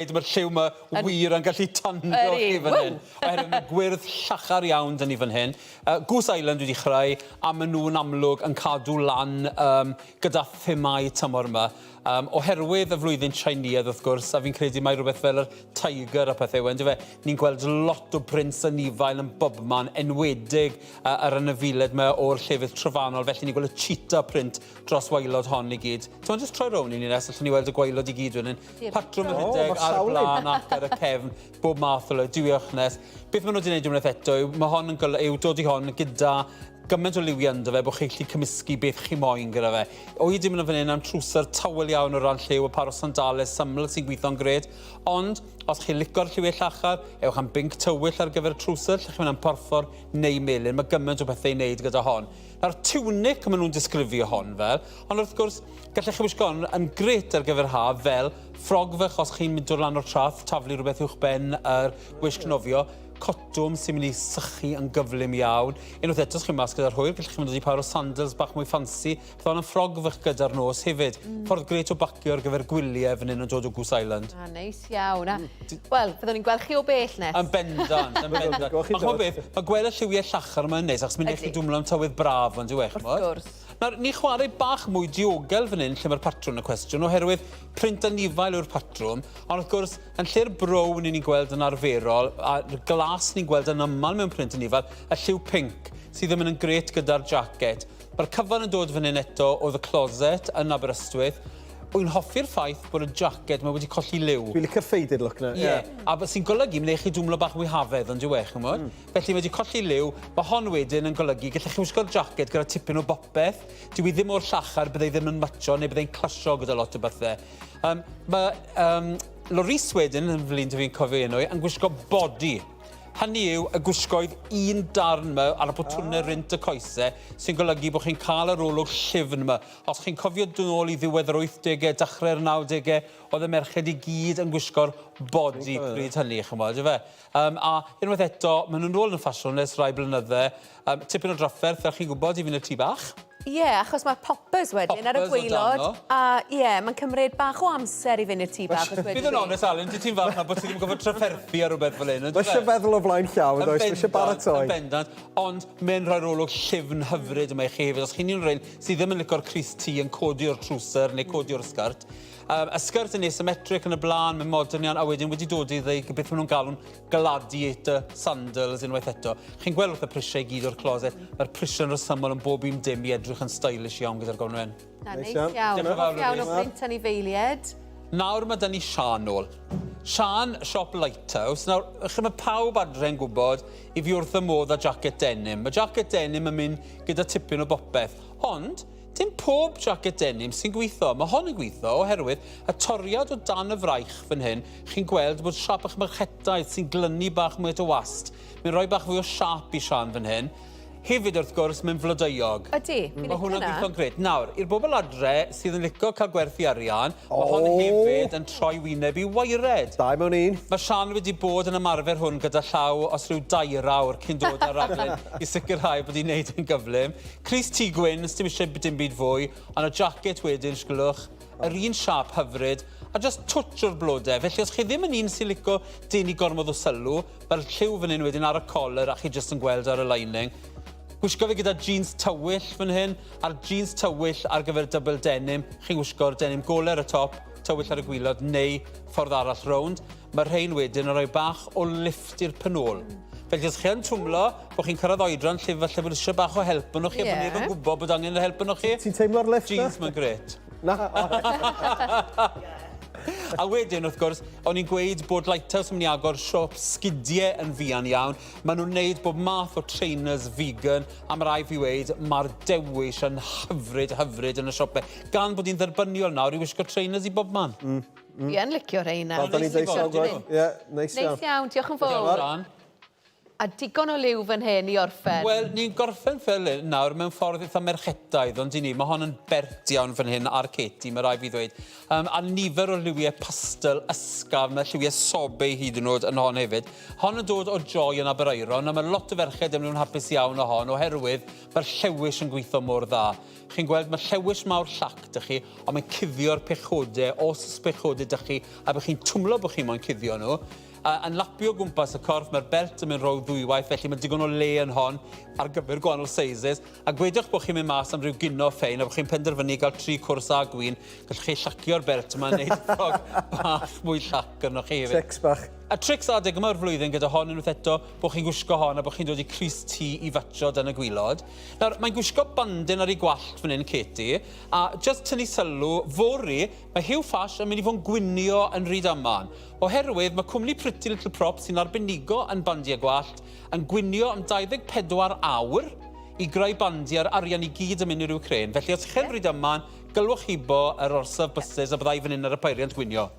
Mae'r lliw 'ma wir yn gallu tanio chi fan hyn. Oherwydd mae gwyrdd llachar iawn 'da ni fan hyn. Goose Island wedi chreu, a maen nhw'n amlwg yn cadw lan um, gyda themâu tymor yma. Um, oherwydd y flwyddyn Tsieineaidd wrth gwrs, a fi'n credu mai rhywbeth fel yr tiger a pethau yw e, yndyfe? Ni'n gweld lot o prints anifail yn bobman, enwedig uh, yr anifeiliaid 'ma o'r llefydd trofannol, felly ni'n gweld y cheetah print dros waelod hon i gyd. Ti'n jyst troi rownd i ni nes, allwn ni weld y gwaelod i gyd wedyn. Patrwm y rhedeg ar y blaen ac ar y cefn, bob math o le, diolch Nes. Beth maen nhw wedi gwneud unwaith eto yw, mae hon yn golygu, yw dod i hon gyda gymaint o liwiau ynddo fe bod chi'n gallu cymysgu beth chi moyn gyda fe. O'i dim yn fan hyn am trwser tawel iawn o ran lliw, y par o sandales syml sy'n gweithio'n gred, ond os chi'n lico'r lliwiau llachar, ewch am binc tywyll ar gyfer y trwser, lle chi'n mynd am porffor neu melyn, mae gymaint o bethau i wneud gyda hon. Nawr, tunic maen nhw'n disgrifio hon fel, ond wrth gwrs, gallech chi wisgo hon yn grêt ar gyfer haf fel ffrog fach os chi'n mynd dod lan o'r traeth, taflu rhywbeth uwchben yr wisg nofio, cotwm sy'n mynd i sychu yn gyflym iawn. Unwaith eto, os chi'n mas gyda'r hwyr, gallech chi mynd i par o sandals bach mwy ffansi, Bydd hon yn ffrog fych gyda'r nos hefyd. Ffordd grêt o bacio ar gyfer gwyliau fan hyn yn dod o Goose Island. Ah, neis iawn. A, wel, fyddwn ni'n gweld chi o bell nes. Yn bendant, yn bendant. Ond ch'mod beth, mae gweld y lliwiau llachar yma yn neis, achos mae'n neud chi dwmlo am tywydd braf, ond yw e, ch'mod? Wrth gwrs. Nawr, ni'n chwarae bach mwy diogel fan hyn lle mae'r patrwm yn y cwestiwn, oherwydd print anifail yw'r patrwm, ond wrth gwrs, yn lle'r brown 'yn ni'n gweld yn arferol, a'r glas ni'n gweld yn aml mewn print anifail, y lliw pinc, sydd ddim yn yn grêt gyda'r jacket. Mae'r cyfan yn dod fan hyn eto o The Closet yn Aberystwyth. Wy'n hoffi'r ffaith bod y jacket 'ma wedi colli liw. Dwi'n licio'r faded look 'na. Ie. A be sy'n golygu, mae'n neud chi dwmlo bach mwy hafedd, on'd yw e, ch'mod? Felly mae wedi colli liw. Mae hon wedyn yn golygu gallech chi wisgo'r jacket gyda tipyn o bopeth. Dyw hi ddim mor llachar, byddai ddim yn matcho neu byddai'n clasio gyda lot o bethe. Um, mae um, Loris wedyn, yn flin dw i'n cofio enw i, yn gwisgo body. Hynny yw, y gwisgoedd un darn 'ma ar y botwnau rint y coese, sy'n golygu bod chi'n cael yr olwg llyfn 'ma. Os chi'n cofio dod nôl i ddiwedd yr 80au, dechrau'r 90au, oedd y merched i gyd yn gwisgo'r body pryd hynny, chimod, ife? Um, a unwaith eto, maen nhw'n ôl yn ffasiwn ers rai blynydde. Um, tipyn o drafferth, fel chi'n gwybod, i fynd i'r tŷ bach. Ie, yeah, achos mae poppers wedyn ar y gwaelod. A ie, yeah, mae'n cymryd bach o amser i fynd i'r tŷ bach. Bydd yn onest, Alun, dwi ti'n falch na bod ti ddim yn gorfod trafferthu ar rhywbeth fel hyn. Mae eisiau feddwl o flaen llaw, yn does? Mae eisiau baratoi. Yn bendant, ond mae'n rhoi'r olwg llyfn hyfryd yma i chi hefyd. Os chi'n un rhain sydd ddim yn licio'r crys T yn codi o'r trwser neu codi o'r sgert, um, y sgert yn asymmetric yn y blaen, mae'n modern iawn, a wedyn wedi dod i ddweud beth maen nhw'n galw'n gladiator sandals unwaith eto. Chi'n gweld wrth y prisiau i gyd o'r closet, mae'r prisiau'n rhesymol yn bob un dim i edrych yn stylish iawn gyda'r gonwen. Na, neis iawn. Diolch yn fawr, iawn o brint anifeiliaid. Nawr mae 'da ni Siân nôl. Siân, siop Lighthouse. Nawr, chi mae pawb adre yn gwybod i fi wrth y modd â jacket denim. Mae jacket denim yn mynd gyda tipyn o bopeth. Ond, Dim pob jacket denim sy'n gweithio. Mae hon yn gweithio oherwydd y toriad o dan y fraich fan hyn, chi'n gweld bod siap eich merchetaidd sy'n glynu bach mwy at y wast. Mae'n rhoi bach fwy o siap i Siân fan hyn. Hefyd, wrth gwrs, mae'n flodeuog. Ydy, fi'n Mae hwnna'n licio 'na. gweithio'n grêt. Nawr, i'r bobl adre sydd yn licio cael gwerthu arian, mae hon hefyd yn troi wyneb i waered. Dau mewn un. Mae Siân wedi bod yn ymarfer hwn gyda llaw os rhyw dair awr cyn dod ar raglen i sicrhau bod hi'n neud yn gyflym. Crys T gwyn, sdim eisiau dim byd fwy, ond y jacket wedyn, sgwlwch, yr un siâp hyfryd, a just twtsh o'r blode. Felly os chi ddim yn un sy'n lico denu gormod o sylw, mae'r lliw fan hyn wedyn ar y collar a chi just yn gweld ar y lining. Gwisgo fe gyda jeans tywyll fan hyn, a'r jeans tywyll ar gyfer double denim, chi'n gwisgo'r denim golau ar y top, tywyll ar y gwylod, neu ffordd arall rownd. Mae'r rhain wedyn yn rhoi bach o lift i'r pen-ôl. Felly os chi yn twmlo bod chi'n cyrraedd oedran lle falle bod eisiau bach o help arnoch chi, yeah. a bod neb yn gwybod bod angen yr help arnoch chi. Ti'n teimlo'r lift na? Jeans, mae'n gret. Na. A wedyn, wrth gwrs, o'n i'n gweud bod Lighthouse yn mynd i agor siop sgidiau yn fuan iawn. Maen nhw'n neud bob math o trainers vegan, a mae rai fi weud, mae'r dewis yn hyfryd, hyfryd yn y siopau. Gan bod hi'n dderbyniol nawr i wisgo trainers i bob man. Fi yn licio rheina. Fel da ni'n deud sawl gwaith. Ie, neis iawn. Neis iawn, diolch yn fawr. Diolch, Siân. A digon o liw fan hyn i orffen. Wel, ni'n gorffen fel hyn nawr mewn ffordd eitha merchetaidd, ond i ni, mae hon yn bert iawn fan hyn ar Katie, mae rai fi ddweud. Um, a nifer o liwiau pastel ysgafn, mae lliwiau sobe hyd yn oed yn hon hefyd. Hon yn dod o Joy yn Aberaeron, a mae lot o ferched yn nhw'n hapus iawn o hon, oherwydd mae'r llewis yn gweithio mor dda. Chi'n gweld, mae llewis mawr llac 'da chi, ond mae'n cuddio'r pechodau, os oes pechodau 'da chi, a bod chi'n twmlo bod chi moyn cuddio nhw. A, yn lapio o gwmpas y corff, mae'r belt yn mynd rownd ddwywaith, felly mae digon o le yn hon ar gyfer gwahanol sizes. A gwedwch bod chi'n mynd mas am ryw gino ffein a bod chi'n penderfynu gael tri cwrs a gwin, gallwch chi llacio'r belt yma a neud ffrog bach mwy llac arnoch chi hefyd. Tricks bach. A tricks adeg yma o'r flwyddyn gyda hon unwaith eto, bod chi'n gwisgo hon a bod chi'n dod i crys T i fatio dan y gwilod. Nawr, mae'n gwisgo bandyn ar ei gwallt fan hyn, Katie, a just tynnu sylw, fory, mae Huw Ffash yn mynd i fod yn gwinio yn Rydaman. Oherwydd mae cwmni Pretty Little Prop sy'n arbenigo yn bandiau gwallt yn gwinio am 24 awr i greu bandiau a'r arian i gyd yn mynd i'r Wcrên. Felly os chi'n Rydaman, gylwch hibo yr orsaf byses a bydda i fan hyn ar y peiriant gwinio.